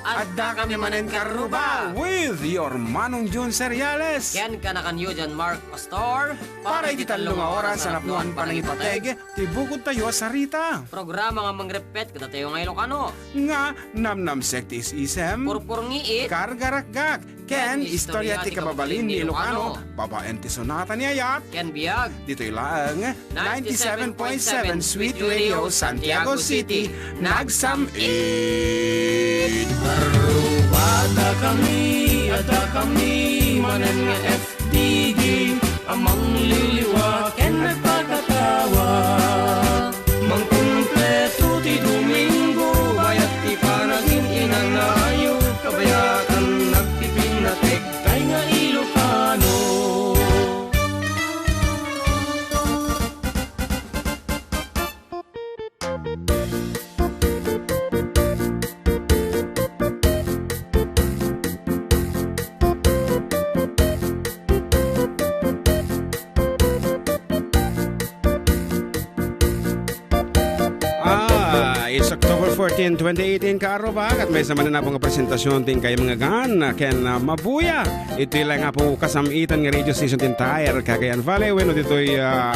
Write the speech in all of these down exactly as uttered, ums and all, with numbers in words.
Adda kami manen, Karuba! With your Manong Jun Seriales. Ken kanakanyo, John Mark Pastor. Para iti tallo nga oras a napnoan panangipateg ti bukod tayo a sarita. Programa nga mangreppet kadatayo nga Ilocano. Nga namnamsek ti is-isem. Purpurngiit. Kargarakgak. Ken istorya ti kababalin ni Ilocano. Babaen ti sonata ni ayat. Ken biag. Ditoy laeng ninety-seven point seven Sweet Radio, Santiago City, nagsam-it. Barbada kami, adda kami manen nga F D G, a mangliliwa ken nagpakatawa. Mangkumpleto ti Domingo, bayat ti panagin-inanayo, kabayatan nagpipinnatek, tay nga Ilocano. Ah, it's October fourteen, twenty eighteen, Karuba, ket maysa manen nga presentasion ti inkay mga gan, ken, ah, mabuya. Iti lang nga po kasam-itan nga radio station ti entire Cagayan Valley, wenno ditoy, ah,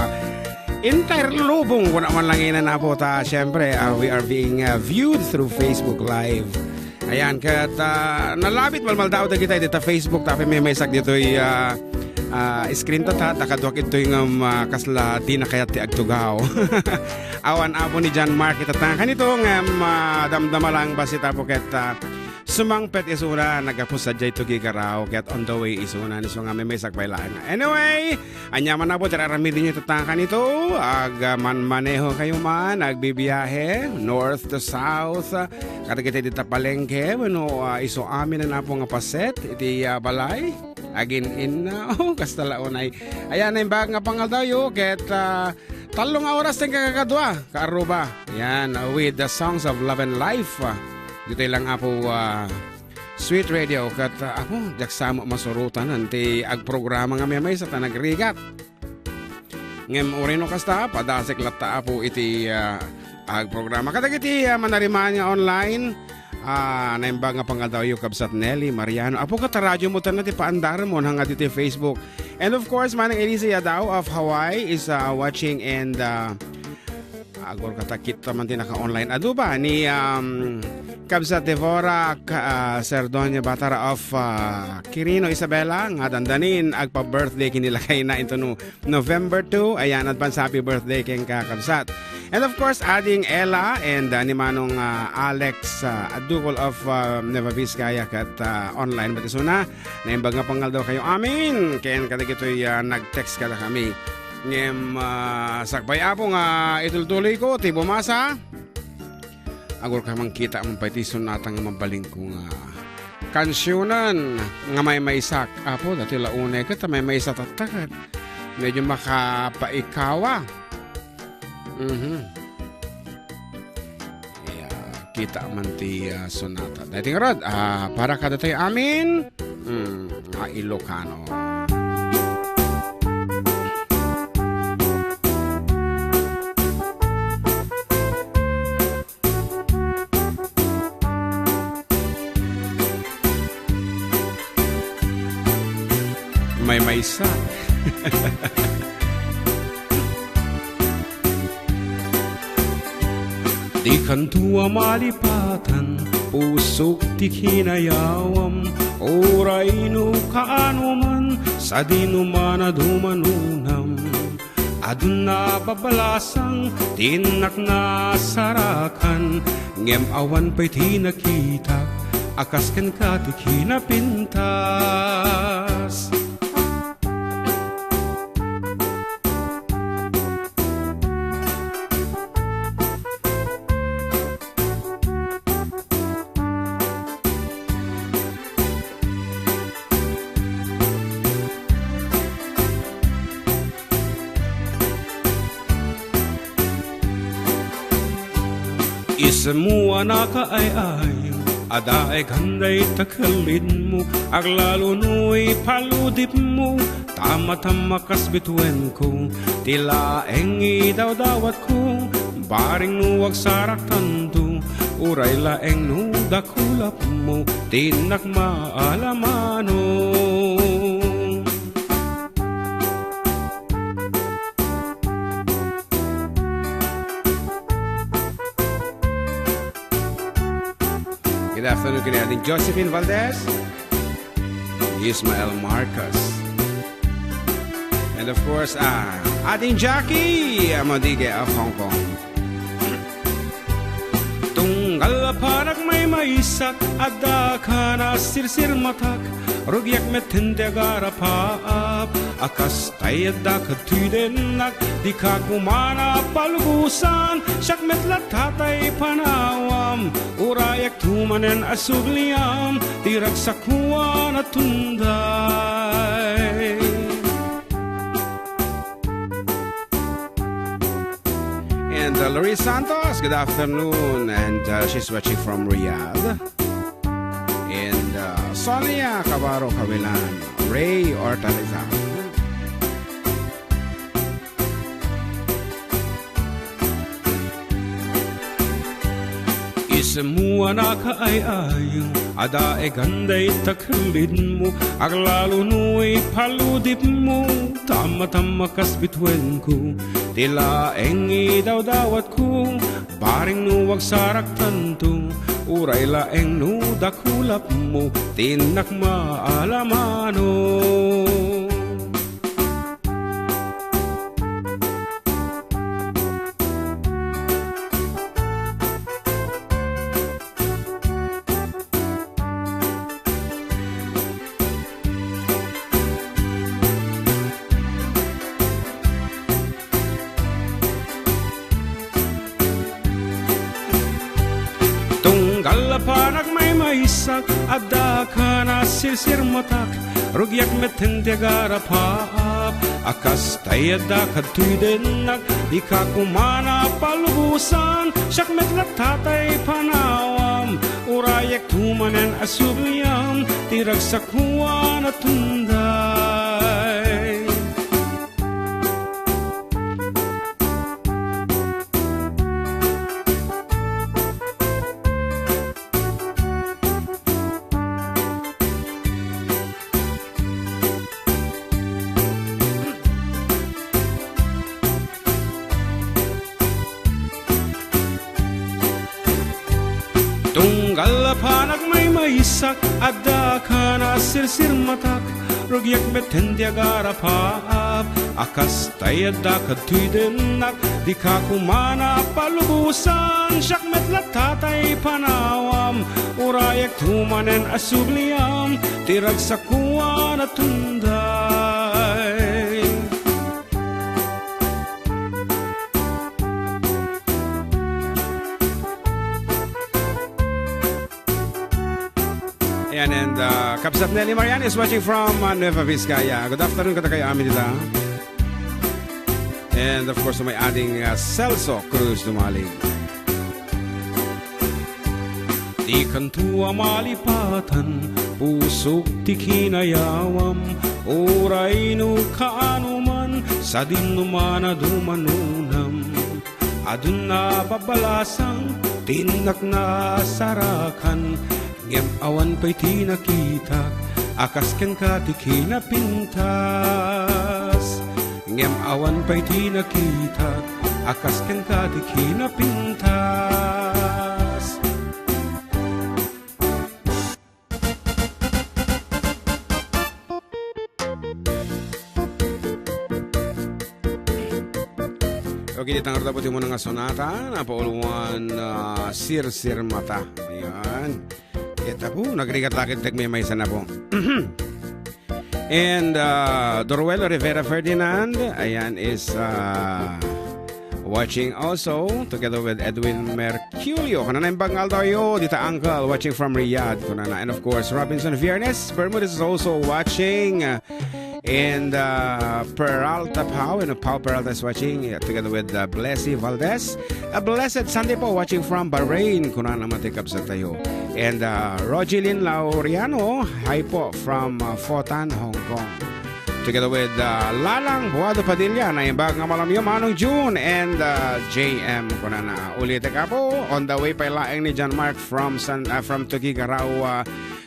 entire lubong, kuna man lang ina na po ta, syempre, ah, we are being, ah, viewed through Facebook Live. Ayan, ket, ah, nalabit malmaldaw dagita dita Facebook, tapno maymaysak ditoy, ah, ah, screen ta, ta, ta kaduak itoy nga, ah, kasla di na kayat ti agtugaw. Awan apo ni John Mark ita ta kanito nga, ah, damdama lang basi tapo ket, ah, sumangpet isuna, nagapus sa jay to gigaraw, ket on the way isuna, ni so nga maymaysak pay lang. Anyway, ania man apo ti aramidyo ita ta kanito, ag, ah, manmaneho kayo man, agbibiyahe, north to south, ah, kadagiti dita palengke, wenno, ah, isu amin a napo nga paset, iti, ah, balay, agin-inna, oh, kasta la unay. Ayan, naimbag nga pangaldaw yo, ket, ah, tallo nga oras ti kakadua, Karuba. Yan, uh, with the songs of love and life, ah, ditoy lang apo, ah, Sweet Radio, ket, ah, apo, diak sa masurotanan ti agprograma nga maymaysa ta nagrigat. Ngem uray no kasta, padasek latta apo iti, ah, agprograma. Kadagiti, ah, manariman nga online, ah, naimbag nga pangaldaw yo, Kabsat Nelly Mariano. Apo, ket radio mo tan ti paandarmo nga ditoy Facebook. And of course, Manang Elisa Yadao of Hawaii is, ah, watching and, ah, Agor katakit man ti naka-online. Adu ba ni, um, Kabsat Devora, ka-, ah, Sir Doña Batara of, ah, Quirino, Isabela, nga dandanin, agpa-birthday ken ni lakayna into no-, November two. Ayan, advance happy birthday kenka, Kabsat. And of course, Ading Ella and, ah, ni Manong, ah, Alex, ah, Adukol of, ah, Nueva Vizcaya, ket, ah, online met isuna. Naimbag nga pangaldaw kayo amin. Ken kadagitoy, ah, nag-text kadakami. Ngem, ah, sakbay apo nga itultuloy ko ti bumasa. Agor ka man kita man pay ti sonata nga mabalin ko nga kansionan nga maymaysak. Apo, dati la unay ket maymaysa tatta ket medyo makapaikawa. Mhm. Ya, kita man ti, ah, sonata. Daytoy ngarud, ah, para kadatayo amin, mm, nga Ilocano. Maymaysa. Dikanto a malipatan, pusok ti kinayawam, uray no kaano man, sadino man a dumanonam. Adun a babalasang ti innak nasarakan, ngem awan pay ti nakitak a kas kenka ti kinapintas. Ismo a nakaay-ay, adaekan dayta kellidmo, aglalo no ipaludipmo, tama-tama kas bituenko, ti laeng idawdawatko, bareng no agsaraktanto, Uray laeng no dakulapmo, ti innak maalamano. Good afternoon, kini Ading Josephine Valdez, Ismael Marcos, and of course, ah, Ading Jackie Amadige of Hong Kong. Tunggal a panagmaymaysak, adda kan a sirsirmatak, rugiak met ti agarapaap, a kas tay adda kadtoy dennak, dika koma a palubosan, siak met latta tay panawam, urayak to manen a subliam, ti ragsakuan a tunday. And, uh, Loris Santos, good afternoon. And, uh, she's watching from Riyadh. And, uh, Sonia Cabaro Cavilan, Ray Hortaliza. Isemmo a nakaay-ayo, adaegan dayta kellidmo, aglalo no ipaludipmo, tammatamma kas bitwenko, ti laeng idawdawatko, bareng no agsaraktanto, uray laeng no dakulapmo, ti innak maalamano. Tunggal a panagmaymaysak, adda kan a sirsirmatak, rugiak met ti agarapaap, a kas tay adda kadtoy dennak, dika koma a palubosan, siak met latta tay panawam, urayak to manen a subliam, ti ragsakuan a tunday. Tunggal a panagmaymaysak, adda kan a sirsirmatak, rugiak met ti agarapaap, a kas tay adda kadtoy dennak, dika koma a palubosan, siak met latta tay panawam, urayak to manen a subliam, ti ragsakuan a tunday. Ayan, and, uh, Kabsat Nelly Marian is watching from, uh, Nueva Vizcaya. Good afternoon kadakayo amin dita. And of course, may Ading, uh, Celso Cruz Dumalig. Dikanto a malipatan, pusok ti kinayawam, uray no kaano man, sadin no man a dumanonam. Adun a babalasang, ti innak nasarakan, ngem awan pay ti nakitak, a kas kenka ti kinapintas. Ngem awan pay ti nakitak, a kas kenka ti kinapintas. Okay, di tangarda po ti muna nga sonata, napauluan, ah, Sirsir Mata. Ayan. Ita po, nagrigat lakit tagmay may sana po. And, uh, Doruelo Rivera Ferdinand, ayan, is, uh, watching also together with Edwin Merculio. Kanana imbag nga aldaw yo, dita uncle, watching from Riyadh, kunana. And of course, Robinson Viernes Bermudez is also watching. And, uh, Peralta Pau, you know, Pau Peralta is watching, uh, together with, uh, Blessy Valdez. A blessed Sunday po, watching from Bahrain, kunana man ti kabsat tayo. And, uh, Rogelyn Laureano, hi po from, uh, Fo Tan, Hong Kong. Together with, uh, Lalang Buado Padilla, naimbag nga malamyo, Manong June and, uh, J M. Kunana, ulitek, Apo, on the way pay laeng ni John Mark from San, uh, from Tuguegarao, uh,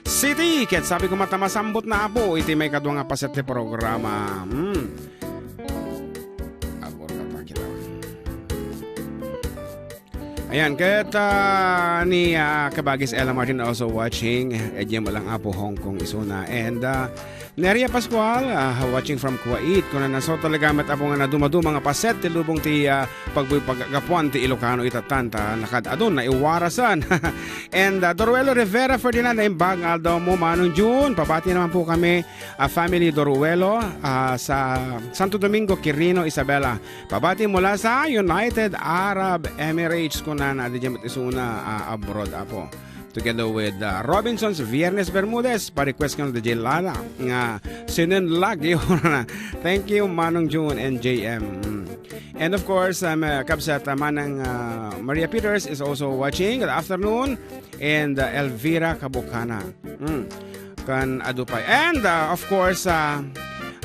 City. Ket sabi ko, mata masambot na, Apo, iti may kadua nga paset ti programa. Hmm. Apo, kapakita. Ayan, ket, ah, ni, ah, Kabagis Ella Martin also watching. Eh, diyan mo lang, Apo, Hong Kong isuna. And, ah, Neria Pascual, ah, watching from Kuwait. Kunana, so talaga met, Apo, nga nadumaduma nga paset ti lubong ti, ah, pagbuy-, paggapuan ti Ilocano ita tanta. Nakad-adun, naiwarasan. And, ah, Doruelo Rivera Ferdinand, naimbag nga aldaw mo, Manong June. Pabati naman po kami, ah, family Doruelo, ah, sa Santo Domingo, Quirino, Isabela. Pabati mula sa United Arab Emirates, kunana, diay met isuna, ah, abroad, Apo. Together with, ah, Robinson's Viernes Bermudez, pa-request ko na diay Lala nga sinenlag yun. Thank you, Manong June and J M. Mm. And of course, um, uh, Kabsat, uh, Manang, uh, Maria Peters is also watching. Good afternoon. And, uh, Elvira Cabocana. Mm. Kan adu pay. And, uh, of course, uh,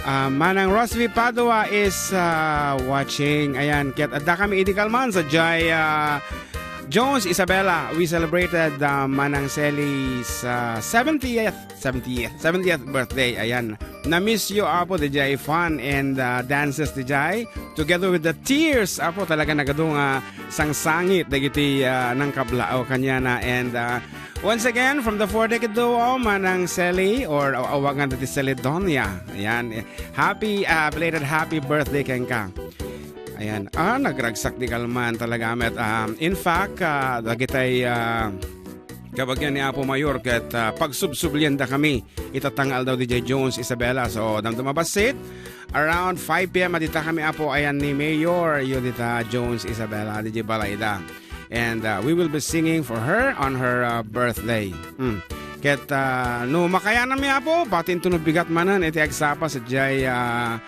uh, Manang Rosvi Padua is, uh, watching. Ayan, ket adda kami idi kalman sa Jai, uh, Jones, Isabela. We celebrated, uh, Manang Seli's, uh, seventieth, seventieth, seventieth birthday. Ayan. Na-miss you, Apo, diay fun and, uh, dances diay. Together with the tears, Apo, talaga nagadu nga sangsangit dagiti, ah, nangkablaaw kaniana. And, ah, once again, from the Four Decade Duo, Manang Sally, or aw-, awagan dati Sally Donia. Ayan, eh, happy, ah, belated happy birthday kenka. Ayan. Ah, nagragsak di kalman talaga met. Um, in fact, ah, dagitay, ah, kabagian ni Apo Mayor ket, ah, pagsubsublianda kami ita tanggal daw diay Jones, Isabela. So, damdama bassit, around five P M a dita kami, Apo, ayan ni Mayor Yudita Jones Isabela, diay balayda. And, uh, we will be singing for her on her, uh, birthday. Mm. Ket, uh, no makayananmi, Apo, batinto no bigat manen iti agsapa sadiay, uh,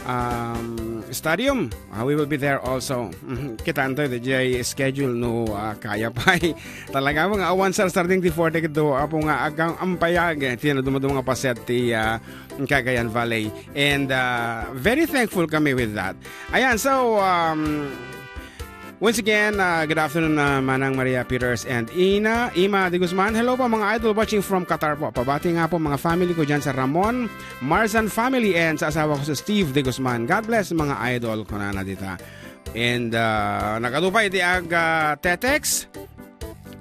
um, stadium. Uh, we will be there also. Mhm. Kitaentayo diay schedule no, uh, kaya pay. Talaga nga awan sarsarding ti Four Decade Duo, Apo, nga agang ampayag, eh, ti nadumaduma nga paset ti, uh, Cagayan Valley. And, uh, very thankful kami with that. Ayan, so, um, once again, uh, good afternoon, uh, Manang Maria Peters and Ina, Ima de Guzman. Hello po, mga idol, watching from Qatar po. Pabati nga po, mga family ko dyan sa Ramon, Marzan family, and sa asawa ko, si Steve de Guzman. God bless, mga idol, kunana dita. And, uh, nagadu pay iti ag, uh, te-text.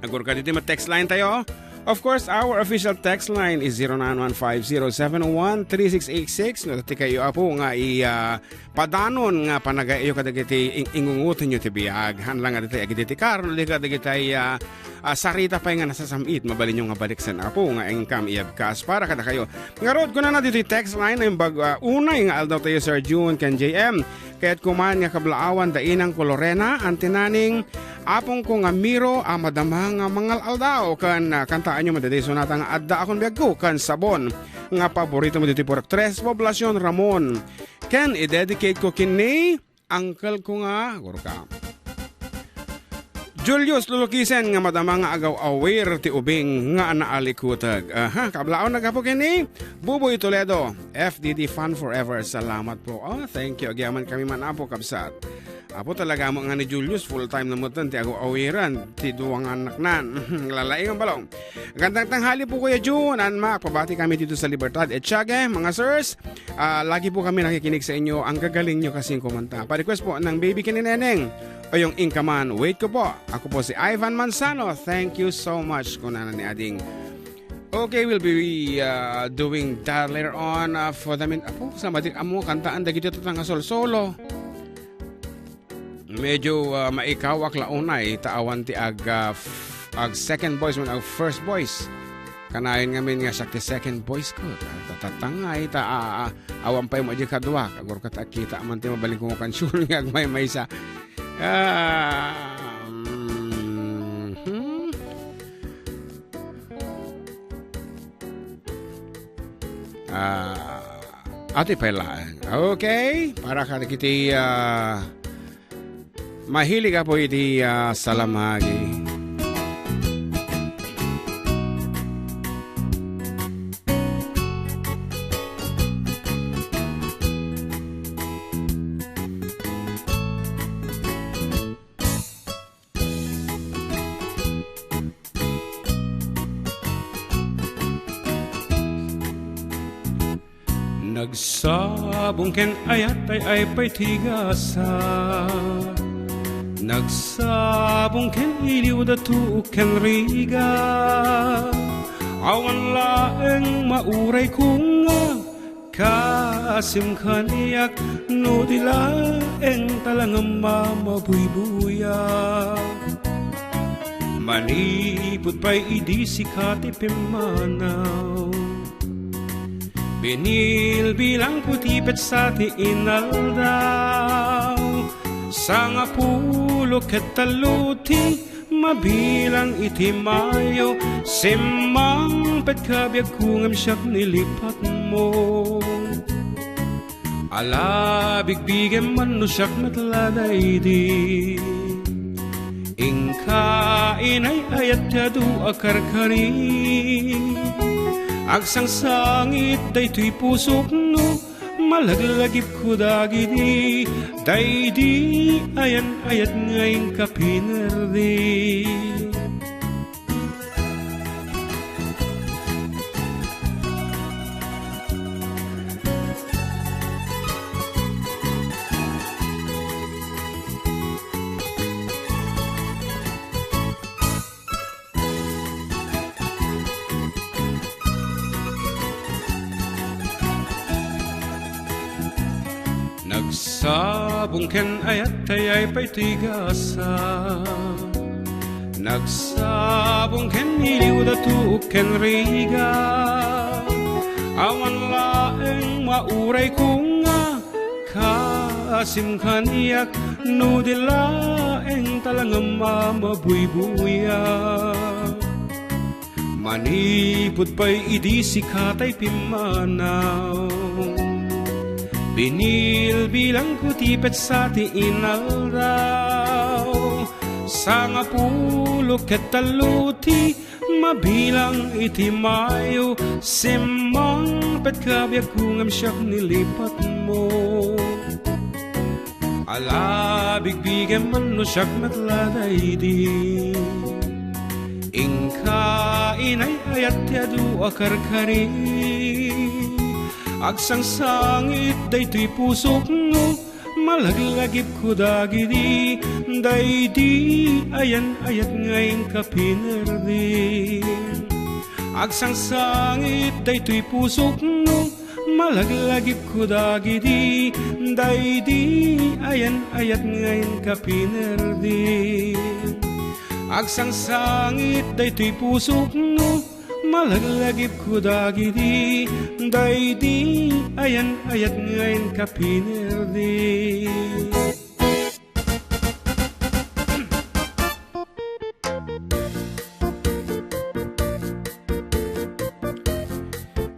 Agurka ditoy met-text line tayo. Of course, our official text line is zero nine one five zero seven one three six eight six. No, ti kayo, Apo, nga i, ah, padanon nga panagayo kadagiti ing-, ingungutenyo ti biag. Haan lang nga ditoy agiditi karno, di kadagiti, ah, ah, sarita pay nga nasasam-it, mabalinyo nga baliksen, Apo, nga inkam iyabkas para kadakayo. Ngarud, kunana ditoy text line, naimbag, ah, unay nga aldaw tayo, Sir June ken J M. Kayatko man nga kablaawan da Inang ko Lorena, Auntie Naning, apongko nga Miro a madama nga mangal-aldaw ken, ah, kantaanyo man daydiay sonata nga Addaakon Biagko ken Sabon nga paborito mo ditoy Purok Tres, Poblacion Ramon. Ken i-dedicate ko kenni uncle ko nga, agurka, Julius Lulukisen nga madama nga agaw-awir ti ubing nga naalikuteg. Aha, kablaaw naggapu kenni Buboy Toledo, F D D fan forever. Salamat po. Oh, thank you. Agyaman kami man, Apo, kabsat. Apo, talaga mo nga ni Julius, full time na mo ti agaw-awiran ti dua nga anaknan. Lalaing ang balong. Gandang tanghali po, Kuya Jun. Anma, pabati kami dito sa Libertad, Etiague, mga sirs. Ah, lagi po kami nakikinig sa inyo. Ang gagaling nyo kasing kumanta. Pa-request po ng Baby Kinineneng o yung Inkaman. Wait ko po. Ako po si Ivan Manzano. Thank you so much, kunana ni Ading. Okay, we'll be, uh, doing that later on, uh, for the min-, Apo, sa matik amo, kantaan dagiti tatang nga solsolo. Medyo, ah, maikawak la unay, ta awan ti ag, ah, f-, ag second voice, wenno ag first voice. Kanayon ngamin nga siak ti second voice ko. Ta-, tatatangay, ta, ah, ah, awan pay mo adi kaduak. Agurka ta kita man ti mabalin ko nga kansion nga agmaymaysa. Ah, mhm. Ah, ati pay laeng. Okay, para kadagiti, ah, mahilig, Apo, iti, ah, salamagi. Nagsabong ken ayat, ay-ay pay ti gasa. Nagsabong ken iliw, dato ken rigat. Awan laeng mauray ko nga kasim kaniak, no di laeng talangam a mabuybuyak. Manipud pay idi sika ti pimmanaw, binilbilang ko ti petsa ti inaldaw. Sangapulo ket tallo ti mabilang iti mayo, simmangpetka biagko ngem siak ni lipatmo. Ala bigbigem man no siak met la daydi. Inka inay-ayat ti adu a karkari. Agsangsangit daytoy pusok no malaglagipko dagidi. Daydi ayan-ayat nga inka pinerdi. Nagsabong ken ayat, ay-ay pay ti gasa. Nagsabong ken iliw, dato ken rigat. Awan laeng mauray ko nga kasim kaniak, no di laeng talangam a mabuybuyak. Manipud pay idi sika tay pimmanaw, binilbilangko ti petsa ti inaldaw. Sangapulo ket tallo ti mabilang iti mayo, simmangpetka biagko ngem siak ni lipatmo. Ala bigbigem man no siak met la daydi. Inka inay-ayat ti adu a karkari. Agsangsangit daytoy pusok no malaglagipko dagidi. Daydi ayan-ayat nga inka pinerdi. Agsangsangit daytoy pusok no malaglagipko dagidi. Daydi ayan-ayat nga inka pinerdi. Agsangsangit daytoy pusok no malaglagipko dagidi. Daydi ayan-ayat nga inka pinerdi.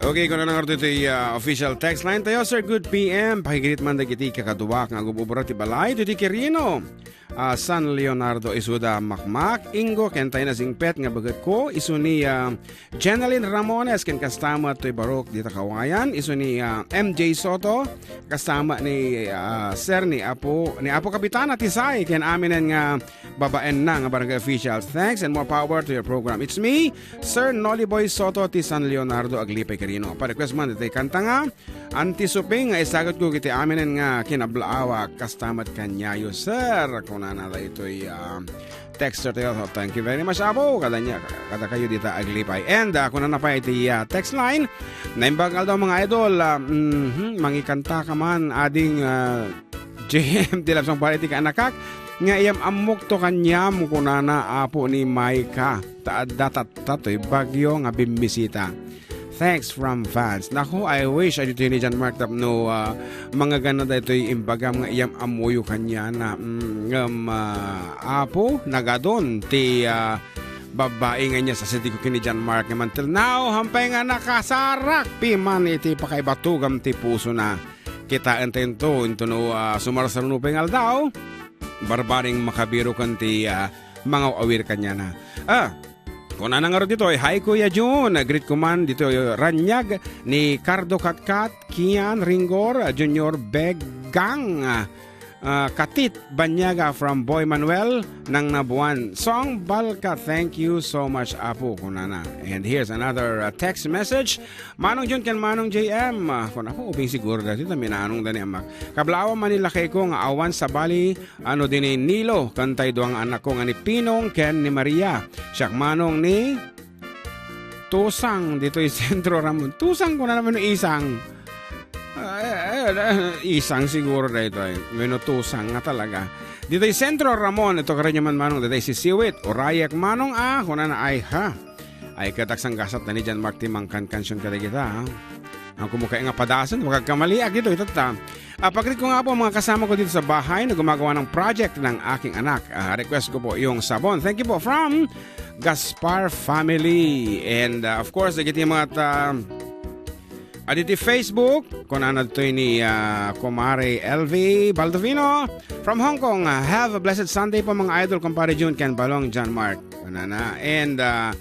Okay, kuna na ngarud iti, ah, official text line tayo, Sir. Good P M. Pakigreet man dagiti kakaduak nga agub-ubra ti balay, iti Quirino, ah, San Leonardo, isuda Makmak, Ingo, ken tay nasingpet nga begetko, isu ni, ah, Jeneline Ramones, ken kasta met toy barok dita kawayan, isu ni, ah, M J Soto, kasta met ni, ah, Sir ni Apo, ni Apo Kapitana Tisay, ken aminen nga babaenna nga barangay officials. Thanks and more power to your program. It's me, Sir Nolly Boy Soto ti San Leonardo, Aglipay, Quirino. Pa-request man iti kanta nga Anti Suping nga isagutko iti aminen nga kinablaawak, kasta met kaniayo, Sir. Kunana daytoy, ah, texter tayo. So, thank you very much, Apo. Kada niya, kada kayo dita Aglipay. And, ah, kunana pay iti, ah, text line. Naimbag nga aldaw, mga idol. Ah, mhm, mangikanta ka man, ading, ah, J M, ti love song para iti kaanakak, nga iyam-ammok to kaniam, kunana, Apo ni Maika. Ta adda tatta toy bagyo nga bimmisita. Thanks from fans. Naku, I wish, adu ti ni John Mark tapno, ah, mangagana daytoy imbagam nga iyam-ammoyo kaniana. Mm, ngem, ah, Apo, nagadun ti, ah, babbai nga inyasasitiko ken ni John Mark ngem until now, hampay nga nakasarak piman iti pakaibatugam ti pusona. Kitaentayo into no, ah, sumarsaruno pay nga aldaw, barbaring makabiro ken ti, ah, mangaw-awir kaniana. Ah, kunana ngarud ditoy, "Hi, Kuya Jun. Greet ko man ditoy, Raniag ni Cardo Katkat, Kian Ringgor, Junior Begang, ah, ah, Katit Banyaga from Boy Manuel Nangnabuan. Song Balka, thank you so much, Apo, kunana. And here's another, ah, text message. Manong Jun ken Manong J M. Ah, kuna ko, ubing siguro dati, ta minanong da ni Amak. Kablawan man ni lakay ko nga awan sabali, ano din ni Nilo, kantay duwa nga anak ko nga ni Pinong ken ni Maria. Siak manong ni Tusang ditoy Centro Ramon. Tusang kuna naman no isang. Ah, eh, eh, eh, isang siguro daytoy. Wenno tusang nga talaga. Ditoy Centro Ramon, ito ka rin naman manong, ditoy si Siwit. Urayek manong, ah, kuna na ay, ha? Ay, katak sang gasat na ni John Mark ti mangkankansion ka dagita, ha? Ang kumukay nga padasan, makagkamaliak dito, itatta. Ah, pagkit ko nga po, mga kasama ko dito sa bahay na gumagawa ng project ng aking anak. Ah, request ko po yung sabon. Thank you po from Gaspar family. And, ah, of course, dagiti mga ta-, aditi Facebook, kunana ditoy ni, ah, Kumare L V Baldovino from Hong Kong. Ah, have a blessed Sunday po, mga idol, kumpare Jun, ken Balong, John Mark. Kunana. And, ah,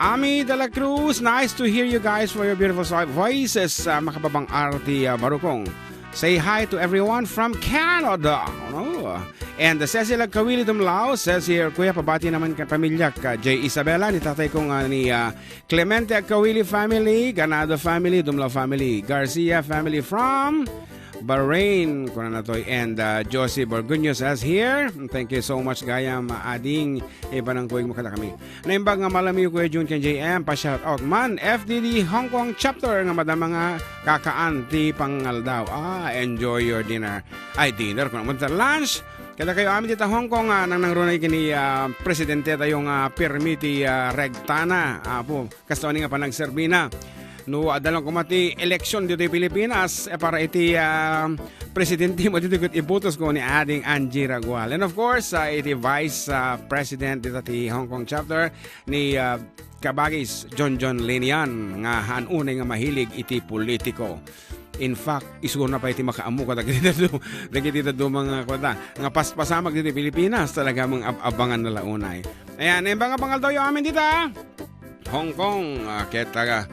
Ami de la Cruz, nice to hear you guys for your beautiful so-, voices, ah, makababang arti, ah, Barukong. Say hi to everyone from Canada. Oh. And Cecil Agkawili Dumlao says here, "Kuya, pabati naman ka pamilya ka, J Isabela, ni tatay ko nga ni, ah, Clemente Agkawili family, Ganado family, Dumlao family, Garcia family from Bahrain," kuna natoy, and, uh, Josie Borguño says here, "Thank you so much, gayam, ading ipanangkuig mo kadakami." Naimbag nga malamiw, Kuya Jun ken J M, pa-shout out man, F D D Hong Kong chapter nga madama nga kakaan ti pangaldaw. Ah, enjoy your dinner. Ay, dinner, kuna mo, lunch. Kada kayo amin dita Hong Kong, ah, nang nangrunay kini, ah, presidente tayo nga pirmi ti, ah, regtana. Apo, kasta ni nga panagserbina. No, adda lang koma ti eleksyon ditoy Pilipinas, eh, para iti, ah, presidente mo dito ket ibutos ko ni Ading Angie Ragual. And of course, ah, iti vice, ah, president dito ti Hong Kong chapter ni, ah, Kabagis John John Linian nga han unay nga mahilig iti politiko. In fact, isu na pay ti makaammo kadagiti dadu-, dagiti dadu mga kuwata, nga paspasamak dito Pilipinas, talaga mang ab-, abangan na launay. Ayan, naimbag nga pangaldaw yo amin dita. Hong Kong, ah, ket, ah,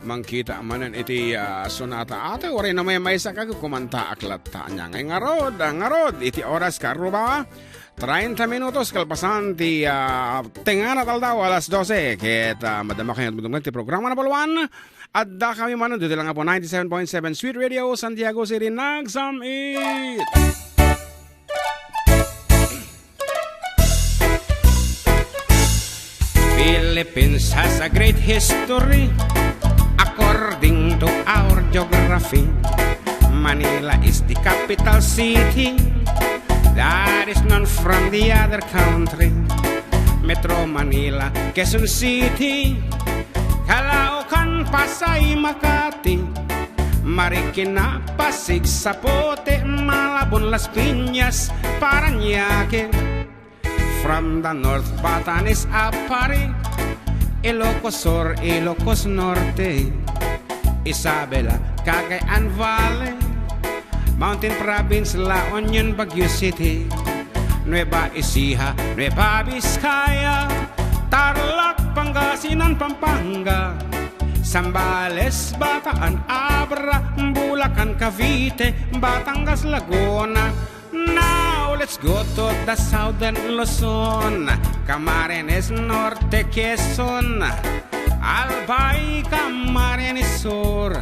mangkita manen iti, ah, sonata. Ate, uray na may maysa ka kumanta ak latta. Anya ngay ngarud, ah, ngarud, iti oras karuba, treinta minutos kalpasan ti, ah, tengana taldaw alas doce. Ket, ah, madama kayo tumtunggan ti programa na baluan. Adda kami manen, dito lang po, ninety-seven point seven Sweet Radio, Santiago City, nagsam-it. Philippines has a great history according to our geography. Manila is the capital city that is known from the other country. Metro Manila, Quezon City, Caloocan, Pasay, Makati, Marikina, Pasig, Zapote, Malabon, Las Piñas, Parañaque. From the north, Batanes, Aparri, Ilocos Sur, Ilocos Norte, Isabela, Cagayan Valley, Mountain Province, La Union, Baguio City, Nueva Ecija, Nueva Vizcaya, Tarlac, Pangasinan, Pampanga, Zambales, Bataan, Abra, Bulacan, Cavite, Batangas, Laguna, Now let's go to the southern Luzon, Camarines Norte, Quezon, Albay, Camarines Sur,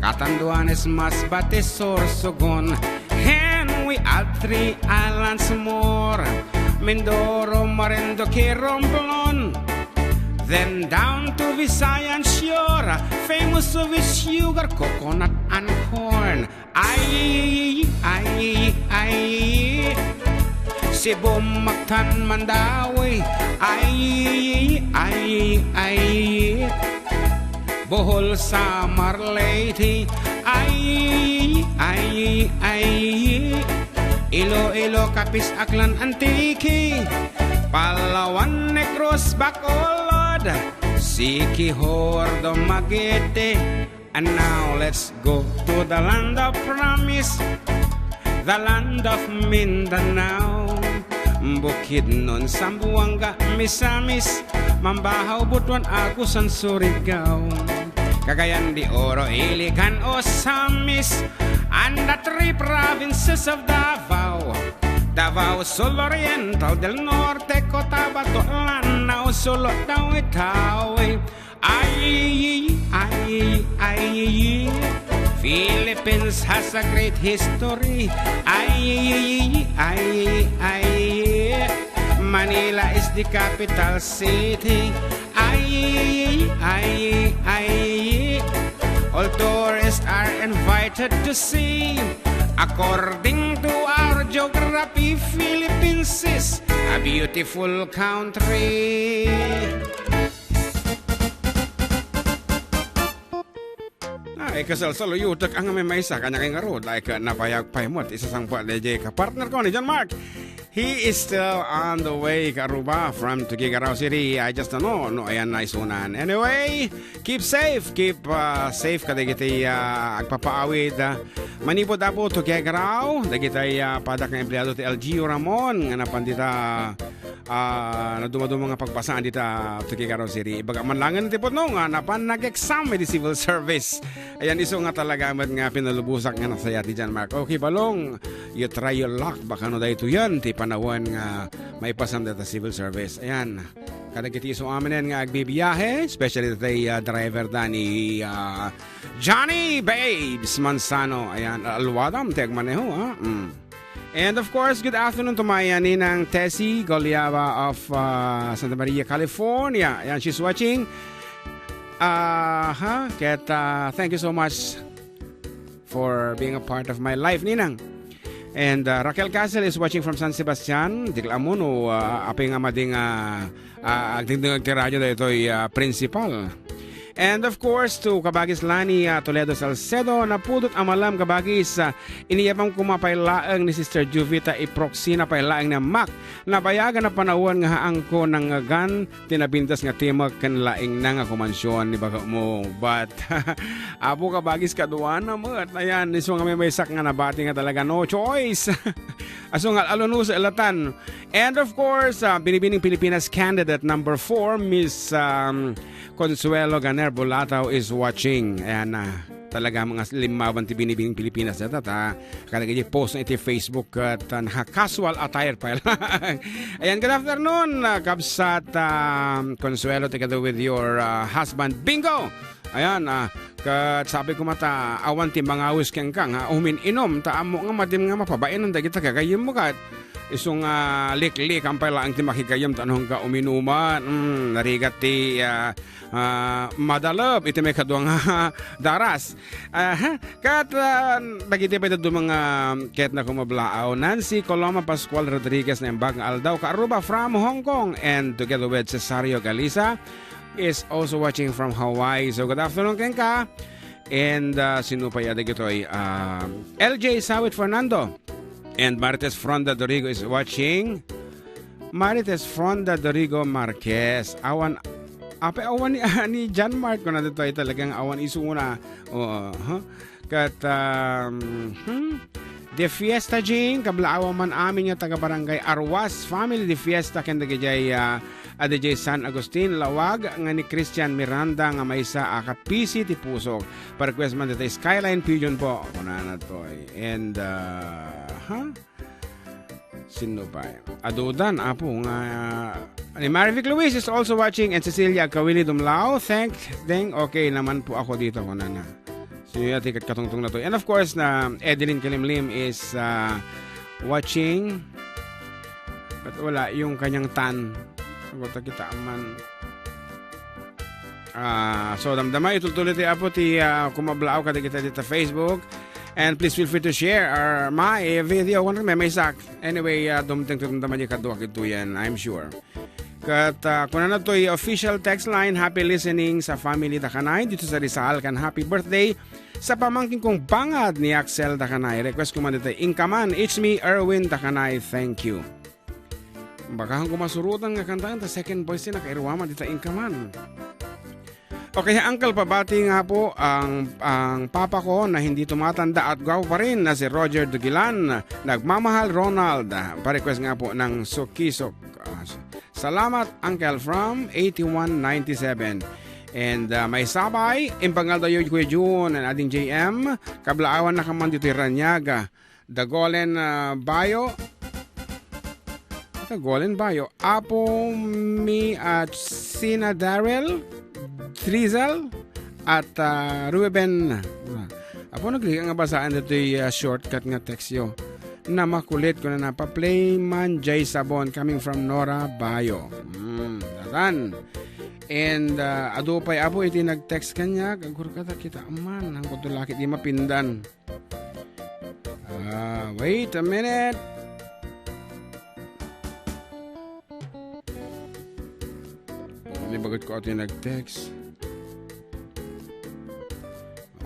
Catanduanes, Masbate, Sorsogon, and we add three islands more, Mindoro, Marinduque, Romblon, then down to Visayan Shore, famous with sugar, coconut, and corn. Ay, ay, ay. Cebu, Mactan, Mandaue. Ay, ay, ay. Bohol, Samar, Leyte. Ay, ay, ay. Iloilo, Capiz, Aklan, Antique. Palawan, Negros, Bacolod. Siquijor, Dumaguete. And now let's go to the land of promise, the land of Mindanao. Bukidnon, Zamboanga, Misamis, Mambahaw, Butuan, Agusan, Surigao, Cagayan de Oro, Iligan, Ozamiz, And the three provinces of Davao, Davao Sur Oriental, del Norte, Cotabato, Lanao, Sulu, Tawi-Tawi. Ay, ay, ay, Philippines has a great history. Ay, ay, ay, Manila is the capital city. Ay, ay, ay, all tourists are invited to see. According to our geography, Philippines is a beautiful country. Ay, kasalsaluyotek ang may maysa, kanya kay ngarud, like, uh, nabayag pay mo, at isasangpal ni Jay, ka partner ko ni John Mark. He is still on the way, Karuba, from Tuguegarao City. I just don't know, no, ayan na isunan. Anyway, keep safe, keep, uh, safe kadagiti, uh, agpapaawid, uh, manipud Apo Tuguegarao, dagiti, uh, padak nga empleado ti L G U Ramon, nga napan dita, ah, nadumaduma nga pagbasaan dita Tuguegarao City. Ibaga man langen ti pudno nga napan nag-exam iti civil service. Ayan, isu nga talaga met nga pinalubosak nga nasaya ti John Mark. Okay, Balong, you try your luck. Baka no daytoyen ti panawen nga maipasam dita civil service. Ayan, kadagiti isu aminen nga agbibiyahe, especially dati, ah, driver da ni, ah, Johnny Babes Manzano. Ayan, alwadam ti agmaneho, ha? Mm. And of course, good afternoon to my, uh, Ninang Tessie Goliava of, uh, Santa Maria, California. Ayan, she's watching. Aha, ket, uh, thank you so much for being a part of my life, Ninang. And, uh, Raquel Castle is watching from San Sebastian. Di ko ammo no, uh, apay nga mading, uh, ah, agdingdingag ti radio daytoy, ah, principal. And of course, to Kabagis Lani, ah, Toledo Salcedo, napudot a malam, Kabagis, ah, iniyapam koma pay laeng ni Sister Juvita, iproxina pay laeng ni Mac. Nabayagan a panawen nga haanko nangngegan ti nabintas nga timek ken laingna nga kumansion ni bagmo. But, Apo Kabagis, kaduana met. Ayan, isu nga may maysak nga nabati nga talaga no choice. Asu nga al-, aluno sa ilatan. And of course, uh, Binibining Pilipinas candidate number four, Miss, um, Consuelo Ganer Bulatao is watching. Ayan na, talaga mga limmawan ti Binibining Pilipinas data ta. Kada kaya post na iti Facebook at, uh, naka-casual attire pa lang. Ayan, good afternoon, uh, Kabsat, um, Consuelo, together with your, uh, husband, Bingo. Ayan, ah, ket sabi ko mata, awan ti mangawis kenka nga umin-inom, ta ammo nga madim nga mapabain dagita gagayyemmo ket isu nga liklik, ampay laeng ti makigayyem ta no ka uminuman. Mm, narigat ti, ah, ah, madalep iti may kadua nga daras. Aha, ket, ah, dagiti pay dadduma nga ket na kumablaaw, Nancy Coloma Pascual Rodriguez, Naimbag nga Aldaw, Kaaruba from Hong Kong, and together with Cesario Galisa, is also watching from Hawaii. So, good afternoon kenka. And, uh, sino pa ya dagitoy? Um, L J Sawit Fernando. And Marites Fronda Dorigo is watching. Marites Fronda Dorigo Marquez. Awan, ape awan ni, ni John Mark ko na dito ay talagang awan isuna. Oo, huh? Ket, um, hmm, de fiesta, Jing, kablaawan man amin nga taga-barangay Arwas family de fiesta ken dagijay, ah, a D J San Agustin, Lawag, nga ni Christian Miranda nga maysa a kapisi ti pusok. Pa-request man dita Skyline Pigeon po. Kunana toy. And, ah, ha? Sino pa? Adudan, apo, nga, ni Marivic Luis is also watching and Cecilia Agkawili Dumlao. Thank, thank, okay naman po ako dito, kunana. Sino yun, ti katungtong na to? And of course, na Edeline Kalimlim is, uh, watching. But wala yung kanyang tan. Sagot kita man. Ah, so, damdama, itultuloy ti Apo ti, ah, kumablaaw kadagita dita Facebook. And please feel free to share our, my video. Kung may, may sak. Anyway, ah, dumteng ti damdama di kadua kituyan, I'm sure. Ket, ah, kunana toy official text line, happy listening sa family da kanay dito sa Rizal, kan happy birthday sa pamangkin kong bangad ni Axel da kanay. Request ko man dito, Inkaman, it's me, Erwin da kanay. Thank you. Baka ang kumasurutan nga kantaan ta second voice na kairuama dita Inkaman. Okay, Uncle, pabati nga po ang, ang papa ko na hindi tumatanda at gwapo pa rin na si Roger Dugilan. Nagmamahal, Ronald. Pa-request nga po ng Sukisok. Ah, s-, salamat, Uncle, from eighty-one ninety-seven. And, ah, maisabay, impangaldayo Kuya Jun, and Ading J M, kablaawanna kaman ditoy Raniaga. Dagolen, ah, Bayo. Dagolen Bayo. Apo Mi at Sina Daryl, Drizzle, at, ah, Ruben. Apo, nagliga nga basaan ditoy, ah, shortcut nga text yo. Namakulit ko na napa-play man, Jay Sabon, coming from Nora Bayo. Hmm, datan. And, ah, adu pay, Apo, iti nag-text kaniak, agurkada kita man, ang kutulakit di mapindan. Ah, wait a minute. Oh, ni bagat ko ati nag-text.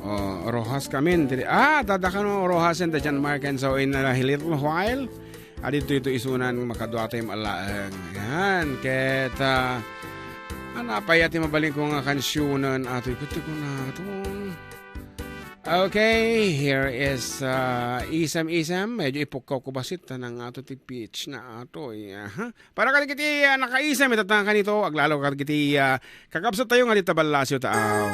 Oh, Rojas kamin. Diri, ah, dadakano Rojas and the John Mark and so in a little while. Adi to ito isunan makadua tayo malaeng. Yan, ket, ah, ano pa yati mabalin ko nga kansyunan ato? Ikuti ko na ito. Okay, here is, uh, Isem Isem. Medyo ipukkaw ko basit, tanang ato ti pitch na ato, eh, aha. Para kadagiti, uh, nakaisem, itatanga kanito, aglalo kadagiti, uh, kakabsat tayo nga di taballasyo taaw.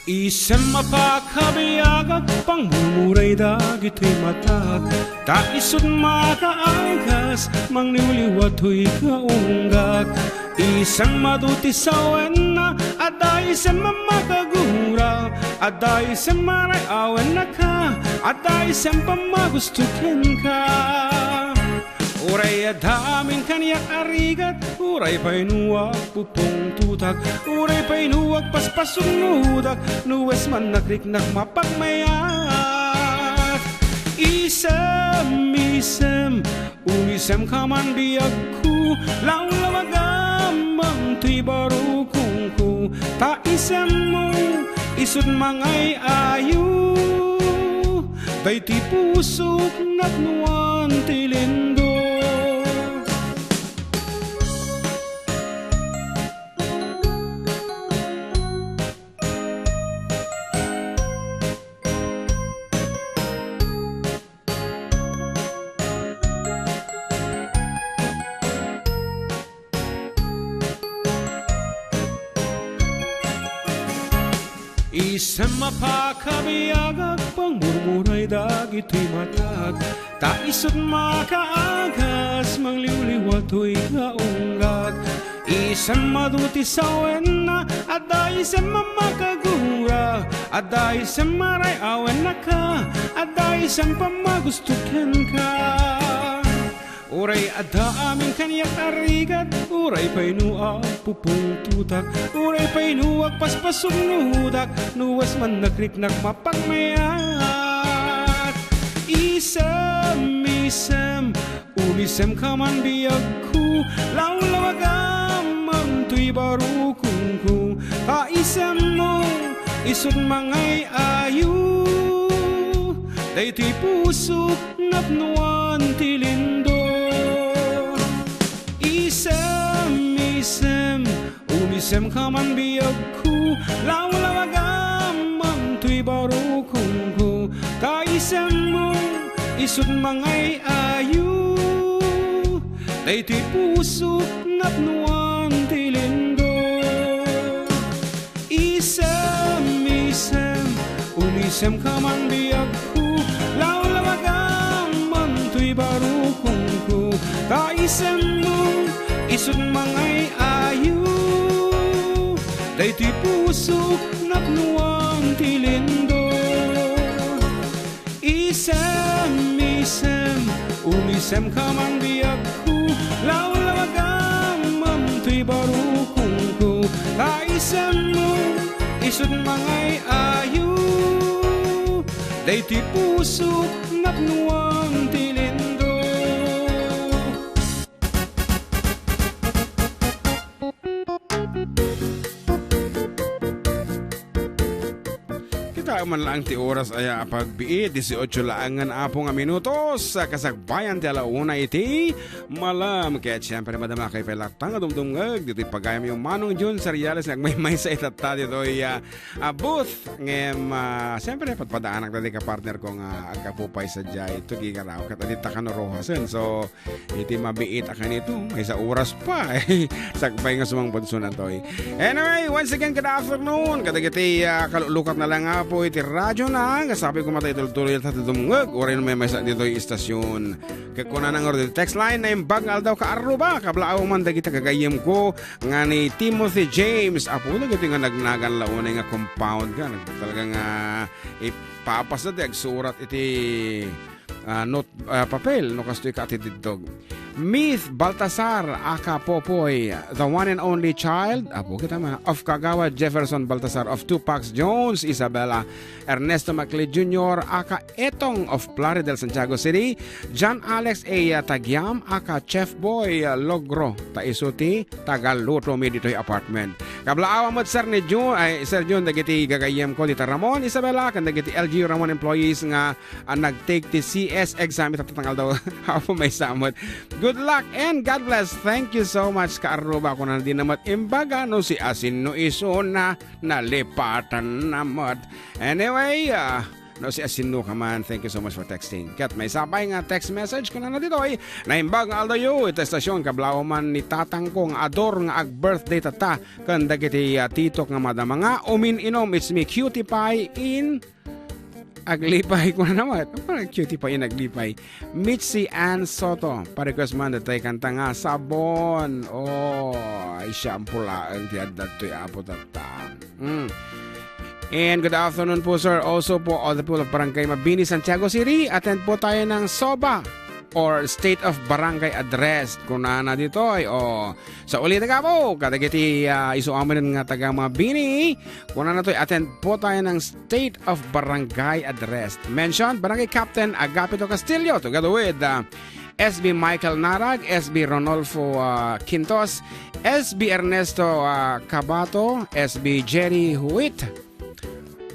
Isem a pakabiagak, pangmurmuray dagitoy matak, ta isut' makaagas, mangliwliwa toy kaunggak. Isem adu ti sawenna, adda isem a makagura, adda isem a ray-awenna ka, adda isem a magusto kenka. Uray adda amin kaniak a rigat, uray pay no agpupungtotak, uray pay no agpaspasugnodak, no wes man nakriknak mapagmayat. Isem, isem, umisemka man biagko, lawlawagam man toy barukongko, ta isemmo, isut' mangay-ayo. Daytoy pusok napnoan ti lindol. Isem a pakabiagak, pangmurmuray dagitoy matak, ta isut' makaagas, mangliwliwa toy kaunggak. Isem adu ti sawenna, adda isem a makagura, adda isem a ray-awenna ka, adda isem a magusto kenka. Uray adda amin kaniak a rigat, uray pay no agpupungtotak, uray pay no agpaspasugnodak, no wes man nakriknak mapagmayat. Isem, isem, umisemka man biagko, lawlawagam man toy barukongko, ta isemmo, isut' mangay-ayo. Daytoy pusok napnoan ti lindol. Isem, isem, umisemka man biagko, lawlawagam man toy barukongko, ta isemmo, isut' mangay-ayo. Daytoy pusok napnoan ti lindol. Isem, isem, umisemka man biagko, lawlawagam man toy barukongko, ta isemmo, isut' mangay-ayo. Daytoy pusok napnoan ti lindol. Isem, isem, umisemka man biagko, lawlawagam man toy barukongko, ta isemmo, isut' mangay-ayo. Daytoy pusok napnoan ti lindol. Kita, man laeng ti oras aya a pagbiit, dieciocho laeng nga apo nga minutos, kasagbayan ti alauna iti malam. Ket siyempre, madama kayo pay latta nga dumdumngeg ditoy pagayam yung Manong Jun Seriales nga agmaymaysa itatta ditoy, ah, ah, booth. Ngem, ah, siyempre, padpadaanak na di ka partner ko nga agkapo pay sa jay. Ito, gigaraw, kat adit ta kano rohasen. So, iti mabiit a kanito, maysa oras pa. Sakbay nga sumangpet so natoy. Anyway, once again, good afternoon. Kadagiti, ah, kalulukat na lang nga po iti radyo na. Kasabi ko matay tultuloy ta dumngeg. Uray no may maysa ditoy istasyon. Kagkuna na nga iti text line, naimbag nga aldaw ka Aruba. Kablaaw man dagiti gagayyem ko nga ni Timothy James. Apo, dagiti nga nagnagan la unay nga compound ka. Nag-, talaga nga ipapas na ti agsurat iti ah, note, ah, papel, no kastoy ka iti didtog. Miss Baltasar, aka Popoy, the one and only child, apo kita man, of Kagawad Jefferson Baltasar, of Tupac Jones, Isabela, Ernesto Macleod Junior, aka Etong of Plaridel, Santiago City, John Alex A. Tagiam, aka Chef Boy, ah, Logro, ta isu ti tagaluto mi ditoy apartment. Kablaawan met, Sir ni Jun, ay, Sir Jun, dagiti gagayyem ko, dita Ramon, Isabela, ken dagiti L G U Ramon employees nga a nag-take ti C S exam ita tatang aldaw. Apo maysa met. Good luck and God bless. Thank you so much, ka Aruba. Kuna na di na met imbaga no si asin no iso na nalipatan na met. Anyway, ah, no si asin no ka man, thank you so much for texting. Ket maysa pay nga text message kuna na ditoy, naimbag nga aldaw yo, ita estasyon, kablaaw man ni tatang ko nga ador nga ag-birthday tatta, ken dagiti, ah, titok nga madama nga umin-inom, it's me, Cutie Pie in Aglipay, kuna naman. Parang Cutie Pie in Aglipay. Mitzi Ann Soto. Pa-request man, datay kanta nga, Sabon. Oh, ay siya ang pulaang ti adda to'y apo tatta. Mm. And good afternoon po, sir. Also po, all the people of Barangay Mabini, Santiago City. Attend po tayo ng soba or State of Barangay Address. Kunana ditoy. Oh, sa ulit nga po, kadagiti, ah, isu amin nga taga Mabini. Kunana to'y attend po tayo ng State of Barangay Address. Mention, Barangay Captain Agapito Castillo, together with, uh, S B Michael Narag, S B Ronolfo, uh, Quintos, S B Ernesto, uh, Cabato, S B Jerry Huit,